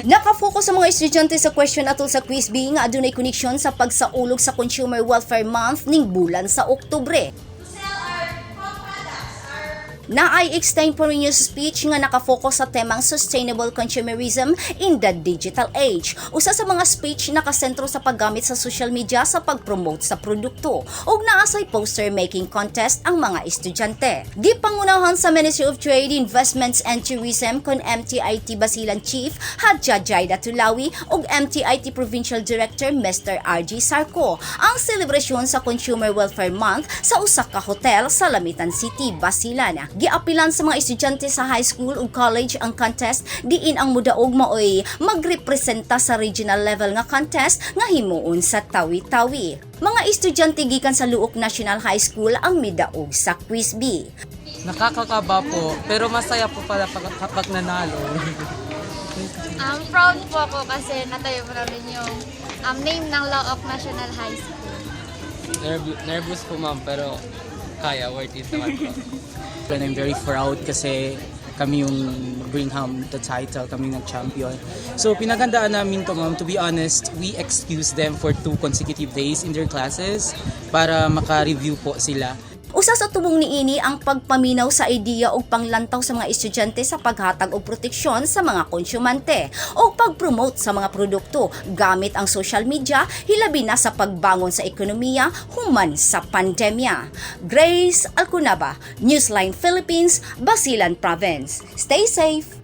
Nakafocus sa mga estudyante sa question atol sa quiz bee nga adunay koneksyon sa pagsaulog sa Consumer Welfare Month ning bulan sa Oktubre. Naay extemporaneous speech nga nakafocus sa temang sustainable consumerism in the digital age. Usa sa mga speech nakasentro sa paggamit sa social media sa pag-promote sa produkto. Ug naa say poster making contest ang mga estudyante. Gipangunahan sa Ministry of Trade, Investments and Tourism kon MTIT Basilan Chief Hadja Jaida Tulawi ug MTIT Provincial Director Mr. RG Sarko ang selebrasyon sa Consumer Welfare Month sa usa ka hotel sa Lamitan City, Basilan. Giapilan sa mga estudyante sa high school ug college ang contest diin ang mudaog maoy magrepresenta sa regional level nga contest nga himuon sa Tawi-Tawi. Mga estudyante gikan sa Looc National High School ang midaog sa quiz bee. Nakakakaba po, pero masaya po pala kapag nanalo. Proud po ako kasi natayo po namin yung name ng Looc National High School. Nervous po, ma'am, pero kaya, worth it naman po. And I'm very proud kasi kami yung bring home the title, kami ng champion. So pinaghandaan namin to, ma'am. To be honest, we excuse them for 2 consecutive days in their classes para maka-review po sila. Usa sa tubong niini ang pagpaminaw sa ideya ug panglantaw sa mga estudyante sa paghatag og proteksyon sa mga konsumante o pag-promote sa mga produkto gamit ang social media, hilabi na sa pagbangon sa ekonomiya human sa pandemya. Grace Alcunaba, Newsline Philippines, Basilan Province. Stay safe.